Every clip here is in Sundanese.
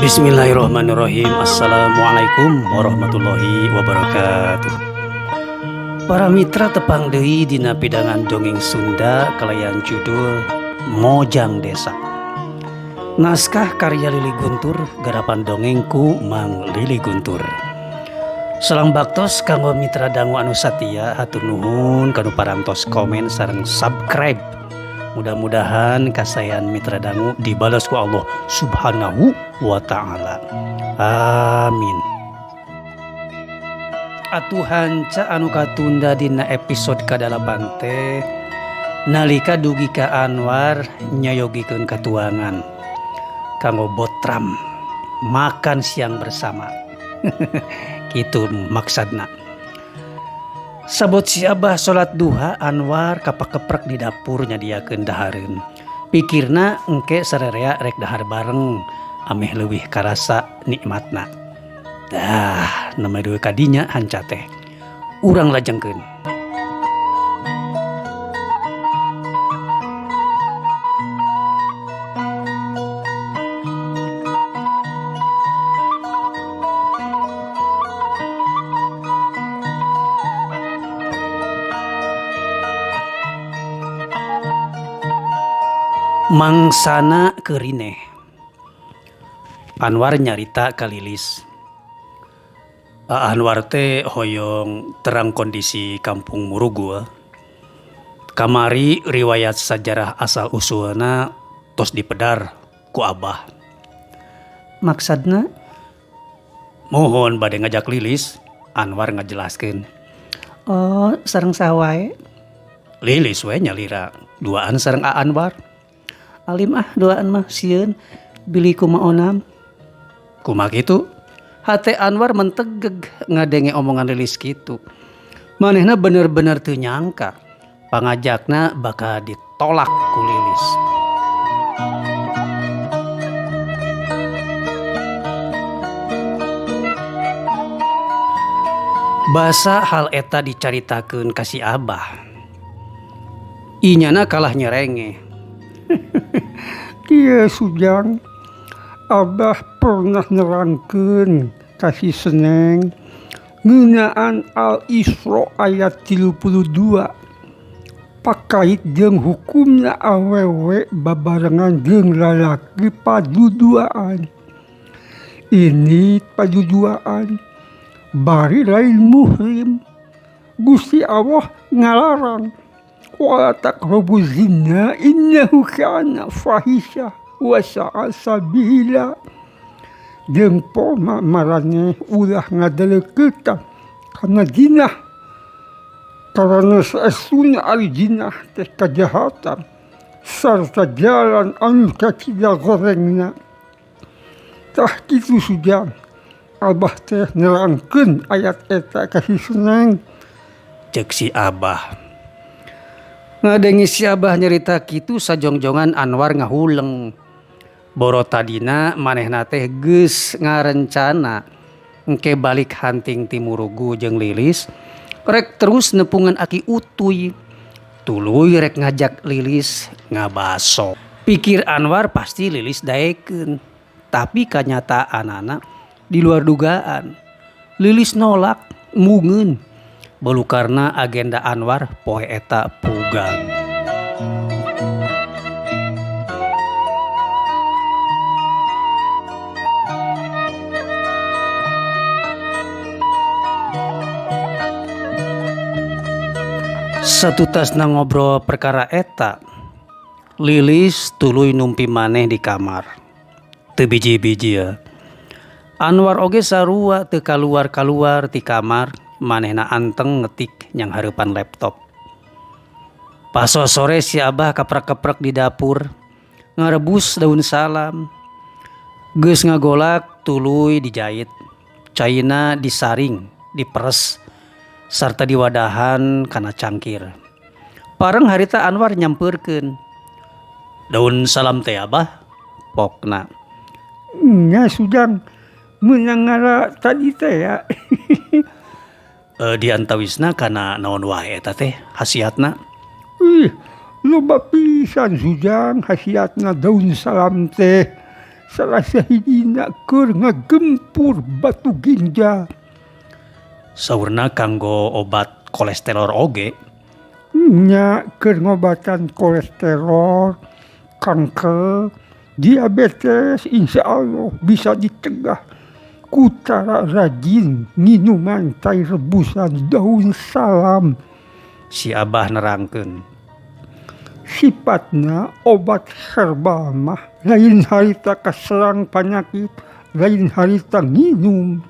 Bismillahirrahmanirrahim. Assalamualaikum warahmatullahi wabarakatuh. Para mitra tepang deui dina pidangan dongeng Sunda kalayan judul Mojang Desa. Naskah karya Lili Guntur, garapan dongengku Mang Lili Guntur. Salam baktos kanggo mitra dangu anu satia, hatur nuhun kanu parantos komen sareng subscribe. Mudah-mudahan kasayan mitra dangu dibalas ku Allah Subhanahu wa taala. Amin. Atuh hanca anu katunda dina episode kadalapan teh nalika dugi ka Anwar nyayogikeun katuangan kanggo botram makan siang bersama. Kitu maksadna. Sabot si Abah salat duha, Anwar kapakeprek di dapur nyadiakeun dahareun. Pikirna engke sarerea rek dahar bareng ameh leuwih karasa nikmatna. Dah, namanya duwe kadinya hanca teh. Urang lajengkeun. Mangsana kerineh. Anwar nyarita ka Lilis. Anwar teh hoyong terang kondisi kampung Murugu. Kamari riwayat sajarah asal usulna tos dipedar ku Abah. Maksadna? Mohon bade ngajak Lilis, Anwar ngajelaskeun. Oh, sareng saha wae? Lilis we nyalira, duaan sareng A Anwar. Alim ah duaan mah sieun bilih kumaha onam. Kumaha kitu? Hate Anwar mentegeg ngadenge omongan Lilis kitu. Manehna bener-bener teu nyangka pangajakna bakal ditolak ku Lilis. Basa hal eta dicaritakeun ka si Abah. Inyana kalah nyerenge. Kieu Sujang, Abah pernah nerangkeun ka si Seneng ngeunaan Al-Isra ayat 32 pakait jeung hukumna awewe babarengan jeung lalaki paduduaan. Ini paduduaan bari lain muhrim. Gusti Allah ngalarang wala taqrabu zina innahu kana fahisyah wa sa'a sabila. Jeung poma maraneh ulah ngadeleukeutan kana jinah karana saestuna ari jinah teh kajahatan sarta jalan anu kacida gorengna. Tah kitu Sujang, Abah teh nerangkeun ayat eta ka si Seneng. Ceuk si Abah. Ngadenge si Abah nyerita kitu sajongjongan Anwar ngahuleng. Boro tadina manehna teh geus ngarencana engke balik hanting ti Murugu jeung Lilis rek terus nepungan Aki Utuy. Tuluy rek ngajak Lilis ngabaso. Pikir Anwar pasti Lilis daekeun. Tapi kanyataanana di luar dugaan. Lilis nolak, mungeun. Balukarna agenda Anwar poe eta pugang. Satutasna ngobrol perkara eta, Lilis tuluy numpi maneh di kamar. Teu biji-biji ya. Anwar oge sarua teu kaluar-kaluar ti kamar. Manehna anteng ngetik nyang hareupan laptop. Paso sore si Abah keprek-keprek di dapur, ngarebus daun salam. Geus ngagolak tuluy dijait, caina disaring, diperes, sarta diwadahan kana cangkir. Pareng harita Anwar nyampeurkeun. Daun salam teh Abah, pokna. Nya Sujang, meunang ngara tadi teh ya. Di antawisna kana naon wae eta teh khasiatna? Ih, loba pisan Sujang khasiatna daun salam teh. Salah sahijina keur ngagempur batu ginjal. Saurna kanggo obat kolesterol oge. Nya keur ngobatan kolesterol, kanker, diabetes insya Allah bisa dicegah ku cara rajin nginuman cai rebusan daun salam. Si Abah nerangkeun. Sifatna obat herbal mah lain harita kaserang panyakit, lain harita nginum.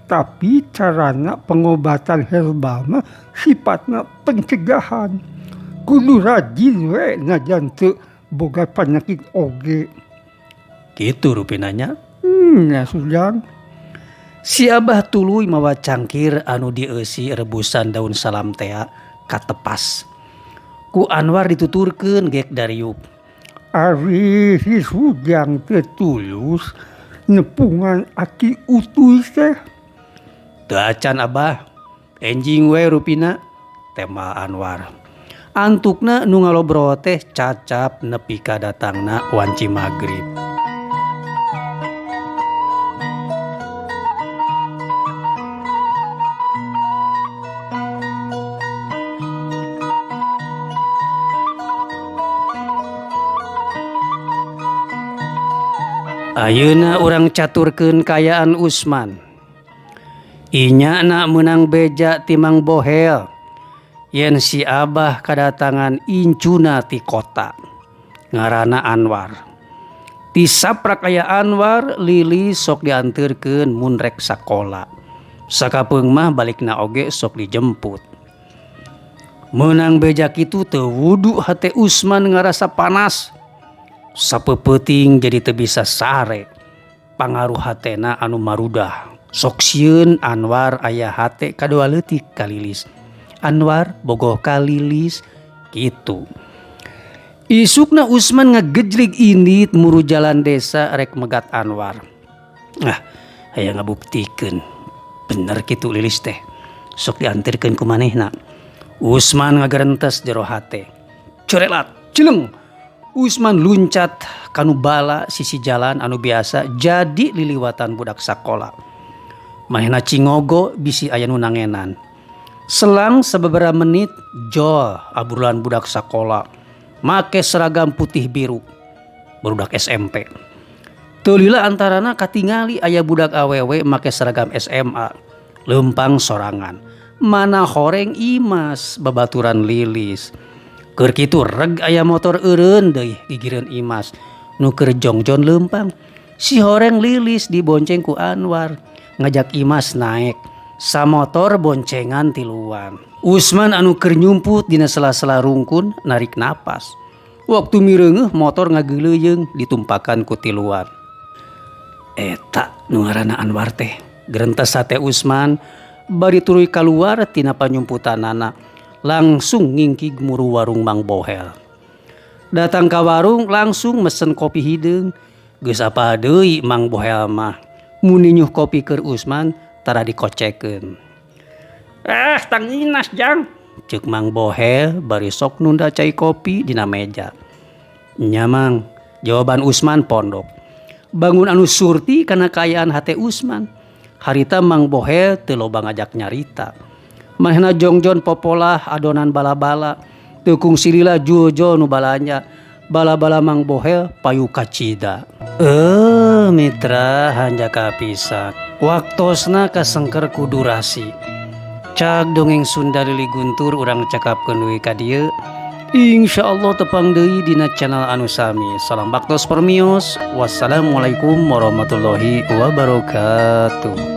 Tapi carana pengobatan herbal mah sifatna pencegahan. Kudu rajin we najan teu boga panyakit oge. Kitu rupina nya. Nya Sujang. Si Abah tuluy mawa cangkir anu dieusi rebusan daun salam tea katepas. Ku Anwar dituturkeun gek dariuk. Ari si Sujang teu tulus nepungan aki utuy teh. Teu acan Abah, enjing we rupina, tema Anwar. Antukna nu ngalobrol teh cacap nepi ka datangna wanci magrib. Ayeuna urang caturkeun kaayaan Usman. Inyana meunang beja ti Mang Bohel yen si Abah kadatangan incuna ti kota. Ngaranna Anwar. Ti saprak aya Anwar, Lili sok dianterkeun mun rek sakola. Sakapeung mah balikna oge sok dijemput. Meunang beja kitu teu wudu hate Usman ngarasa panas. Sapeupeting jadi teu bisa sare. Pangaruh hatena anu marudah. Sok sieun Anwar aya hate kadua leutik ka Lilis. Anwar bogoh ka Lilis kitu. Isukna Usman ngagejlig indit muru jalan desa rek megat Anwar. Ah, hayang ngabuktikeun. Bener kitu Lilis teh. Sok diantirkeun ku manehna. Usman ngagerentes jero hate. Corelat, cileng. Usman luncat kanu bala sisi jalan anu biasa jadi liliwatan budak sakola. Manehna cingogo bisi aya nu nangenan. Selang sababaraha menit jol abrulan budak sakola make seragam putih biru barudak SMP. Teu lila antarana katingali aya budak awewe make seragam SMA leumpang sorangan. Mana horeng Imas babaturan Lilis. Keur kitu reg aya motor eureun deui gigireun Imas nu keur jongjon leumpang. Si horeng Lilis dibonceng ku Anwar ngajak Imas naek. Samotor boncengan tiluan. Usman anu keur nyumput dina sela-sela rungkun narik napas. Waktu mireungeuh motor ngageuleuyeng ditumpakan ku tiluan. Eta nu ngaranna Anwar teh. Gerentes sate Usman bari tuluy kaluar tina panyumputanana. Langsung ngingkig muru warung Mang Bohel. Datang ka warung langsung mesen kopi hideung. Geus apa deui Mang Bohel mah. Mun ninyuh kopi keur Usman tara dikocekeun. Tanginas jang. Ceuk Mang Bohel bari sok nunda cai kopi dina meja. Nya Mang, jawaban Usman pondok. Bangun anu surti kana kaayaan hate Usman. Harita Mang Bohel teu loba ngajak nyarita. Manehna jongjon popolah adonan bala-bala. Teu kungsi lila jul-jul nu balanja. Bala-bala Mang Bohel payu kacida. Mitra hanjaka pisan. Waktosna kasengker ku durasi. Cag dongeng Sunda Lili Guntur urang cakapkeun deui ka dieu. Insyaallah tepang deui dina channel anu sami. Salam baktos permios. Wassalamualaikum warahmatullahi wabarakatuh.